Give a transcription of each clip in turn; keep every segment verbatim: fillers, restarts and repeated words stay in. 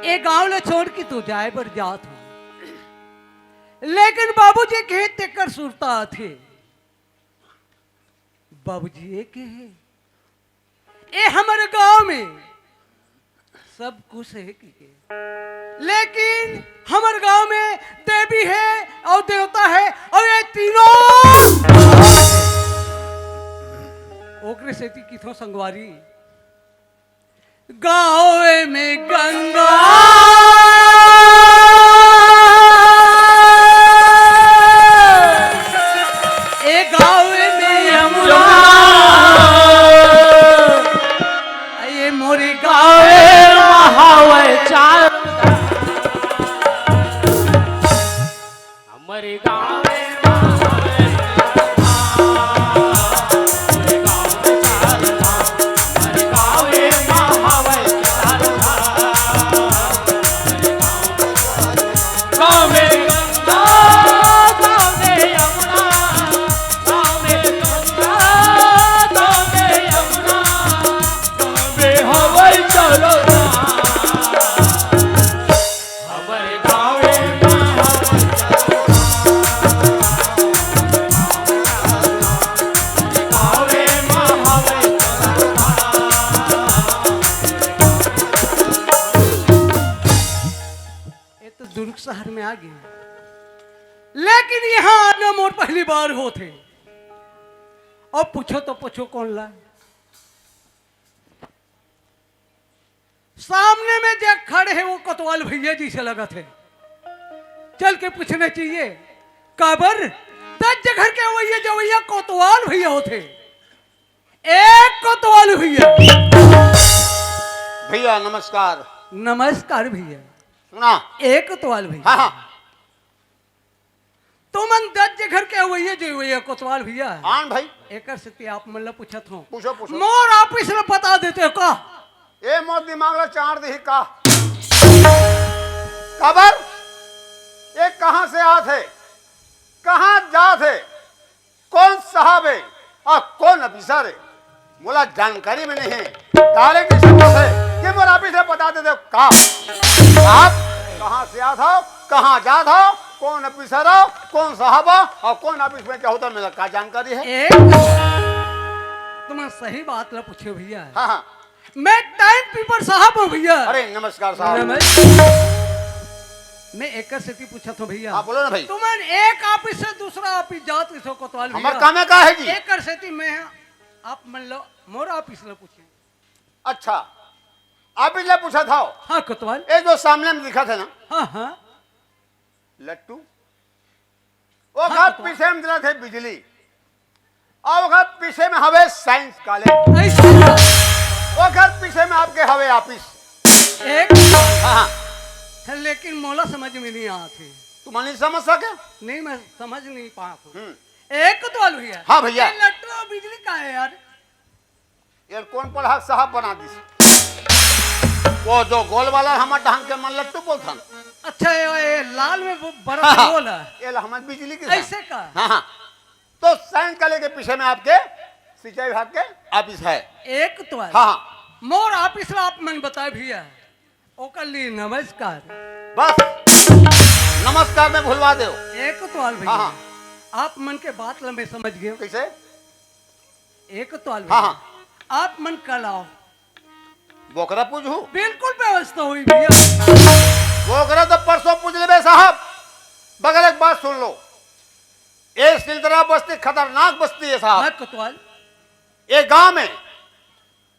ए गांव ले छोड़ के तो जाए बर जात हूं, लेकिन बाबूजी के हे तेकर सुरता आथे। बाबूजी ए के हे, ए हमर गांव में सब कुछ हे कि के, लेकिन हमर गांव में देवी हे और देवता हे और ये तीनों ओकरे सेती किथो संगवारी गाँव में गंगा, ए गाँव में यमुना, ये मोरी गाँव में महावे चार। हमरे गाँव में महावे चार। ये तो दुर्ग शहर में आ गए, लेकिन यहाँ आना मोर पहली बार होत हे। अब पूछो तो पूछो कौन ला। सामने में जे खड़े हे वो कोतवाल भैया जी से लगत हे। चल के पूछना चाहिए, काबर दस जगह के अवैया जवैया कोतवाल भैया होत हे। एक कोतवाल भैया। भैया नमस्कार। नमस्कार भैया। सुना। एक कोतवाल भैया। हाँ, हाँ। तुमन दस जगह के अवैया जवैया कोतवाल भैया। हाँ भाई। एकर सेती आप मन ला पूछत हूँ। पूछो, पूछो। मोर ऑफिस ला बता देते हो का? ए मोर दिमाग ला चाट दिही का? काबर? ये कहाँ से आत हे? कहाँ जात हे? कौन साहब हे? और कौन अफिसर हे? मोला जानकारी में नहीं हे। डायरेक्ट इसे पूछे कि मोर ऑफिस ला बता देते हो का? आप कहाँ से आत हो, कहाँ जात हो, कौन अफिसर हो, कौन साहब हो और कौन ऑफिस में क्या होता, मेला का जानकारी हे? ए, तुमन सही बात ला पूछे भैया। हाँ, हाँ। मैं टाइम कीपर साहब हूँ भैया। अरे नमस्कार साहब। नमस्कार। मैं एकर सेती पूछत हूँ भैया। हाँ, बोलो ना भाई। तुमन एक ऑफिस से दूसरा ऑफिस जात रहिथो कोतवाल भैया। हमर कामे का हे जी? एकर सेती मैं आप मन ला मोर ऑफिस ला पूछे। अच्छा, ऑफिस ला पूछत हव? हाँ कोतवाल। ये जो सामने में दिखत हे ना? हाँ, हाँ। लट्टू। ओकर हाँ, तो पीछे में दिखत हे बिजली। और ओकर पीछे में हवे साइंस कॉलेज। ऐसे का? ओकर पीछे में आपके हवे ऑफिस। एक हाँ, हाँ। लेकिन मोला समझ में नहीं आत हे। तुम नहीं समझ सके? नहीं, मैं समझ नहीं पात हूँ। हम्म। एक कोतवाल भैया। हाँ भैया। ये लट्टू और बिजली का हे यार? ये कौन पढ़ा साहब बना दिस? वो जो गोल वाला हमर ढंग के मन लट्टू बोलथन। अच्छा, ये, ये लाल में वो बड़ा हाँ, हाँ। गोल हे। ये ला हमर बिजली के ऐसे का? हाँ, हाँ। तो साइंस कॉलेज के पीछे में आपके सिंचाई विभाग के ऑफिस हे। एक तो हे। हाँ, हाँ। मोर ऑफिस ला आप मन बताए भैया। ओकर लिए नमस्कार। बस नमस्कार में भुलवा दो। एक तो हे भैया। हाँ, हाँ। आप मन के बात ला मैं समझ गया। कैसे? एक तो हे भैया। हाँ, हाँ। आप मन कल आओ। बोकरा पूजहू? बिल्कुल व्यवस्था होही भैया। बोकरा तो परसों पूज लेबे साहब। बगल एक बात सुन लो, ये सिलतरा बस्ती खतरनाक बस्ती हे साहब। हाँ, कोतवाल। ये गांव में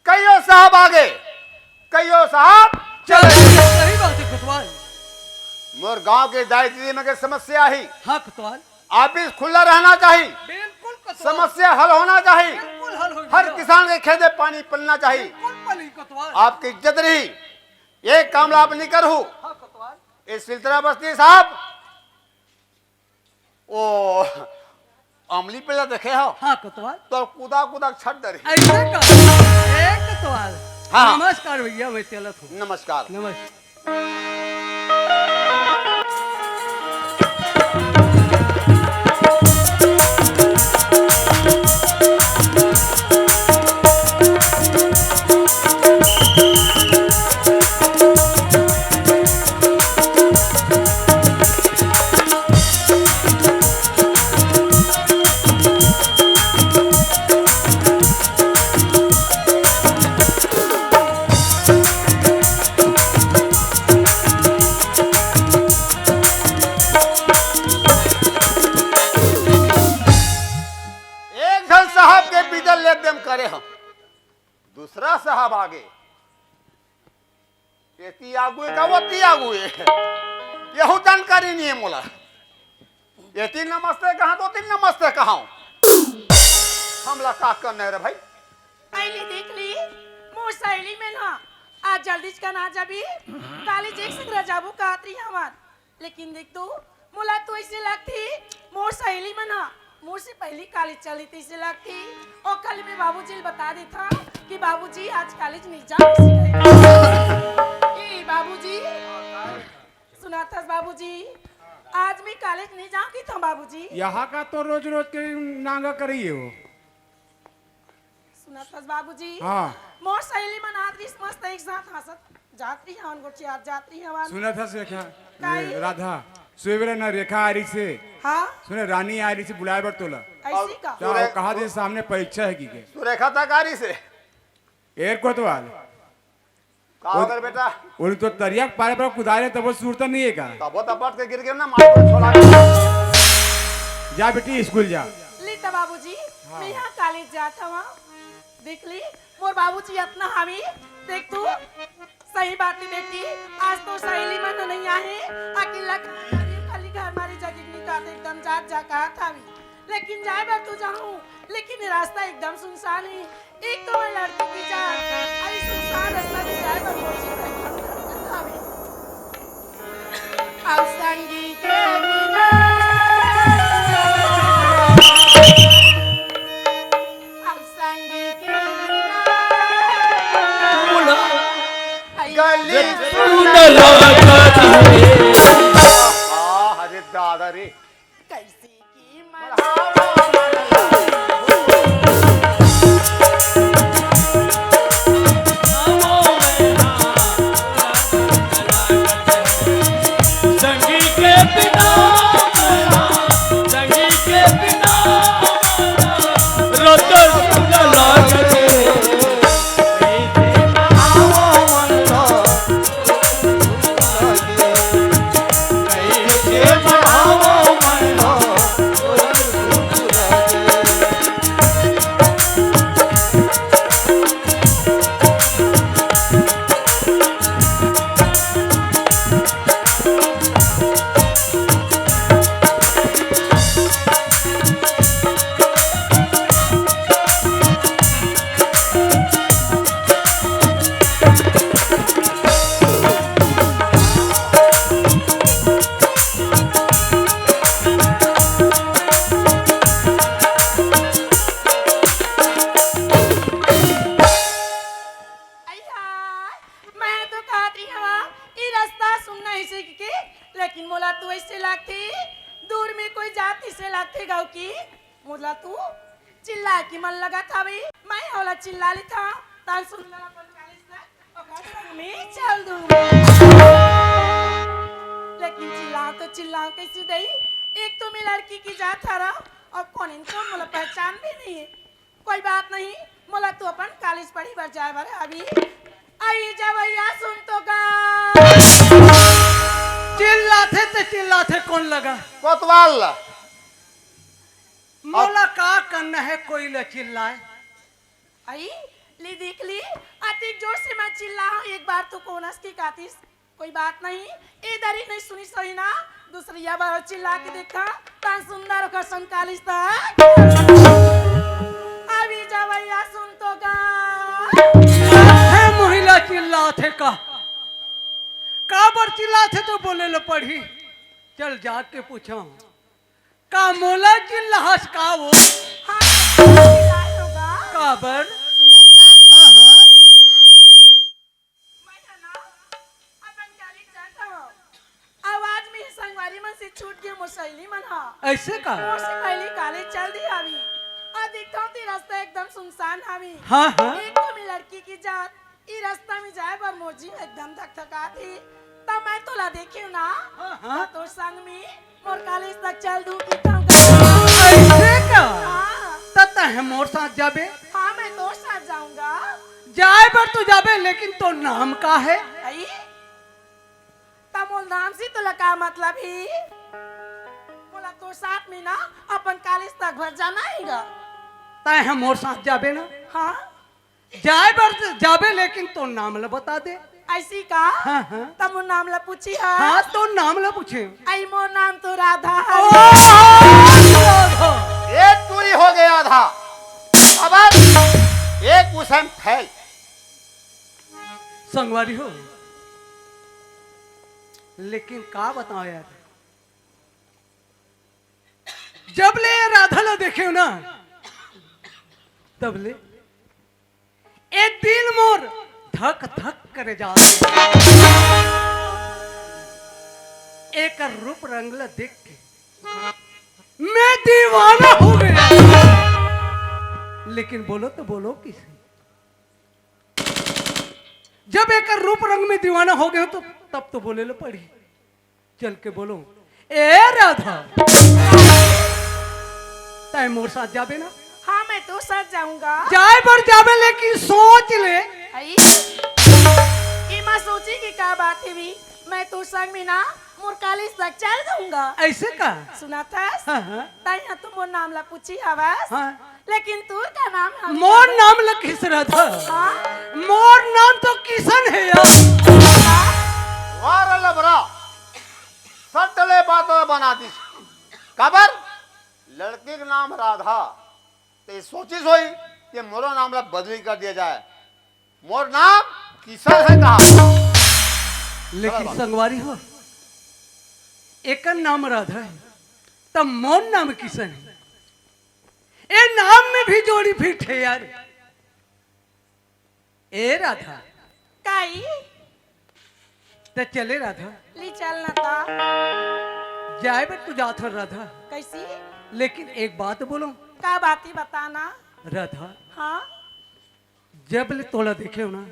कईयो साहब आगे, कईयो साहब चले। सही बात हे कोतवाल। मोर गांव के दाई दीदी मन के समस्या हे। हाँ, कोतवाल। ऑफिस खुला रहना चाहिए। बिल्कुल कोतवाल। समस्या हल होना चाहिए। बिल्कुल हल होही हर भैया। किसान के खेत में पानी पलना चाहिए। बिल्कुल पलही कोतवाल। आपकी इज्जत रही, ये काम ला आप नहीं करहू। हाँ कोतवाल। ये सिलतरा बस्ती साहब, ओ अमली पेड़ ला देखे हव? हाँ कोतवाल। तो कुदा कुदा छट डरे। ऐसे का? एक कोतवाल। हाँ। नमस्कार भैया, मैं चलत हूँ। नमस्कार। नमस्कार। लेन देन करे हंव। दूसरा साहब आगे, एती आगू हे का ओती आगू हे, यहू जानकारी नइ हे मोला। एती नमस्ते कहंव त ओती नमस्ते कहंव। हमला का करना हे रे भाई? अई ले देख ले, मोर सहेली मन ह आज जल्दीच कन आ जाबे, college एक संग रह जाबो कहत रहिन हमन। लेकिन देख तो, मोला तो अइसे लगथे, मोर सहेली मन ह मोर से पहिली college चल दिस अइसे लगथे। ओकर ले मैं बाबूजी ल बता देथंव कि बाबूजी, आज college नइ जांव अइसे कहिके। ए बाबूजी, सुनत हस बाबूजी, आज मैं college नइ जांव कहिथंव बाबूजी। यहा का तो रोज रोज के नांगा करई हे वो। सुनत हस बाबूजी? हाँ। मोर सहेली मन आत रिहिस मस्त एक साथ हंसत जात रहिन, गोठियात जात रहिन। सुनत हस रेखा, काई? ए, राधा, सुबेरे न रेखा आ रिहिसे। हाँ? सुने, रानी आ रिहिसे बुलाय बर तोला। अइसे का? त कहा दे सामने परीक्षा हे कहिके। सुरेखा तक आ रिहिसे। एयर कोतवाल। का होगे बेटा? ओला तो तरिया के पार बर कुदारे तभो सुरता नइ हे का? तभो त पट के गिर गेंव ना, मार के छोड़ा के। जा बेटी, स्कूल जा। ले त बाबूजी, हाँ। मैं यहा college जात हंव। देख ले, मोर बाबूजी अतना हावे, देख तो। सही बात हे बेटी, आज तोर सहेली मन नइ आहे, अकेल्ला खाली घर मारे जगह नइ हे, एकदम जात जा कहत हावे। लेकिन जाय बर तो जाहूं, लेकिन ये रास्ता एकदम सुनसान हे। एक तो मैं लड़की के जात, अउ ये सुनसान रास्ता में जाय बर मोर जी एकदम धड़कत हावे। अब संगी के बिना, अब संगी के बिना, गली सुन लागत हे। आ, अरे दादा रे। कैसे की मन अइहा, मैं तो कहत रही हवा, ई रास्ता सुनना हे सीख के, लेकिन मोला तो अइसे लागथे, दूर में कोई जात अइसे लागथे गाँव की। मोला तो चिल्ला के मन लगत हवे, मैं ओला चिल्ला लेथव, तान सुन ला अपन कालेज तक, ओकर संग में चल दूँ। लेकिन चिल्लाव तो चिल्लाव कैसे दई, एक तो मैं लड़की की जात हरव, अउ कोन इनको मोला पहचान भी नहीं है। कोई बात नहीं, मोला तो अपन कालेज पढ़ी बर जाए बर अभी। अई जा भैया, सुन तो गा। चिल्लाथे ते चिल्लाथे कोन लगा? कोतवाल ला। मोला का करना है कोई ला चिल्लाए? अई, ले देख ले, अतिक जोर से मैं चिल्लाहूँ, एक बार तो कोनस की कातिस। कोई बात नहीं, ए दरी नहीं सुनी सही ना, दूसरिया बार चिल्ला के देखा, तान सुंदर ओकर संग कालेज तक। अभी जा भैया सुन तो गा। हे महिला चिल्लाथे का? काबर चिल्लाथे तो बोले ला पड़ही। चल जाके पूछो। का मोला चिल्लाहस का वो? हाँ, चिल्लाए होगा। काबर? सुना था। हाँ, हाँ। मैं है ना, अपन कालेज जात हूँ। अउ आज मैं संगवारी मन से छूट गए, मोर सहेली मन हा। ऐसे का? मोर से पहली कालेज चल दी अभी। अउ देखता हूँ, ते रास्ता एकदम सुनसान हावी। हाँ, हाँ। एक तो मैं लड़की की जात, ई रास्ता में जाए बर मोर जी एकदम धकधकात ही। तब मैं तोला देखियो ना, हाँ, हाँ। तो तोर संग में मोर कालेज तक चल दूँ की तंग। ऐसे का? हाँ। त तहे मोर साथ जाबे? हाँ, मैं तोर साथ जाऊंगा। जाए बर तो जाबे, लेकिन तोर नाम का है? अई, त मोर नाम से तोला का मतलब ही? मोला तोर साथ में ना अपन कालेज तक भर जाना ही गा। तैं ह मोर साथ जाबे ना? हाँ। जाए बर जाबे, लेकिन तोर नाम ल बता दे। अइसी का? हाँ, हाँ। त मोर नाम ल पूछही? हाँ, तोर नाम ल पूछेंव। अई, मोर नाम तो राधा ओ, हे। राधा। ये टूरी हो गे आधा। अब एक उसन फैल। संगवारी हो, लेकिन का बतावंव यार, जब ले ये राधा ल देखेंव ना, तब ले ए दिल मोर धक धक करे जात हे। एकर रूप रंग ल देख के मैं दीवाना हो गेंव। लेकिन बोलो तो बोलो किसे? जब एकर रूप रंग में दीवाना हो गेंव तो तब तो बोले ल पड़ही। चल के बोलंव, ए राधा, तैं मोर साथ जाबे ना? हाँ, मैं तोर साथ जाऊंगा। जाए बर जाबे, लेकिन सोच ले। अई, एमा सोचे के का बात हे भी? मैं तोर संग में ना, मोर कॉलेज तक चल दूंगा। अइसे का? सुनत हस? हाँ, हाँ। तैं ह तो मोर नाम ल पूछे हवस। हाँ। लेकिन तोर का नाम हे? मोर नाम ल किस राधा? हाँ? मोर नाम तो किशन हे यार। वाह रे लबरा, सट ले बात बना दिस। काबर? लड़की के नाम राधा, ते सोचिस होही कि मोरो नाम ला बदली कर दिया जाए, मोर नाम किशन हे कहा। लेकिन चलो। संगवारी हो, एकर नाम राधा हे, त मोर नाम किशन हे। ए नाम में भी जोड़ी फिट हे यार। ए राधा। काई? त चले राधा। ली चल ना ता। जाए बर तो जात हन राधा। कइसी? लेकिन एक बात बोलंव। का बात हे बता ना। राधा। हाँ? जब ले तोला देखेंव ना,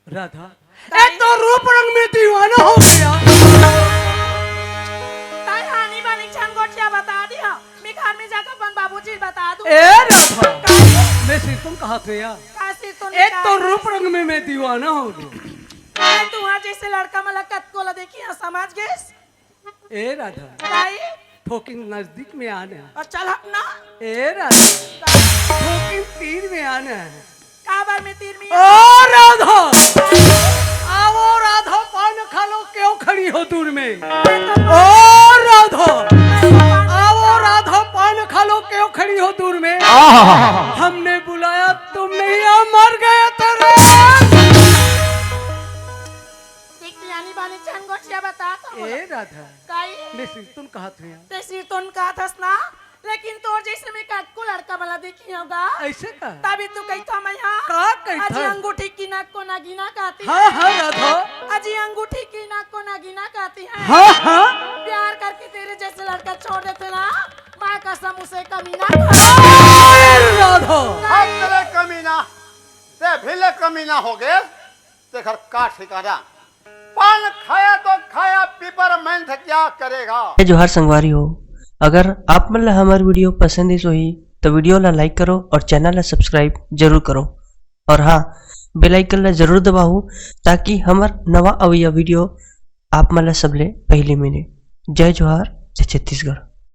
राधा, काई? ए तो रूप रंग में दीवाना हो गेंव। तैं आनी बानी झन गोठिया बता दिया। मैं घर में जाके अपन बाबूजी ल बता दूं। ए राधा, काई? मैं सिरतोन कहत हंव यार। का सिरतोन ए का? तो रूप रंग में मैं दीवाना हो गेंव। मैं तुंहर जइसे लड़का मन ला कतको ला देखे हंव, समझ गेस? ए राधा। काई? थोकिन नजदीक में आ ना। अउ चल हट ना। ए राधा। काई? थोकिन तीर में आ ना। काबर मैं तीर में? ओ राधा। आओ राधा, पान खा लो, क्यों खड़ी हो दूर में? मैं तो ओ राधा। मैं तो पान आओ राधा, पान खा लो, क्यों खड़ी हो दूर में? आहा। हमने बुलाया तुम नहीं आ, मर गए तेरे। देख, आनी बानी झन गोठिया बता तो। ए राधा। काई? मैं सिरतोन कहत हंव। ते सिरतोन कहत हस ना, लेकिन तोर जइसे मैं कतको लड़का मन ला देखे हंव गा। अइसे का? तभी तो कहिथंव मैं हा। का कहिथस? अजी अंगूठी की नक को नगीना कहती हाँ, है। हाँ, राधा। अजी अंगूठी की नक को नगीना कहती है। हाँ, हाँ। प्यार करके तेरे जइसे लड़का छोड़ देथे ना, माँ कसम उसे कमीना कहती है। अरे राधा। हट रे कमीना, ते भी ले कमीना हो गे। तेखर का ठिकाना। पान खाया तो खाया, पिपरमेंट क्या करेगा? जय जोहार संगवारी हो, अगर आप मन ला हमर video पसंद आइस होही, तो video ला like करो और channel ला subscribe जरूर करो। और हाँ, bell icon ला जरूर दबाओ, ताकि हमर नवा अवइया video आप मन ला सबले पहली मिले। जय जोहार, जय छत्तीसगढ़।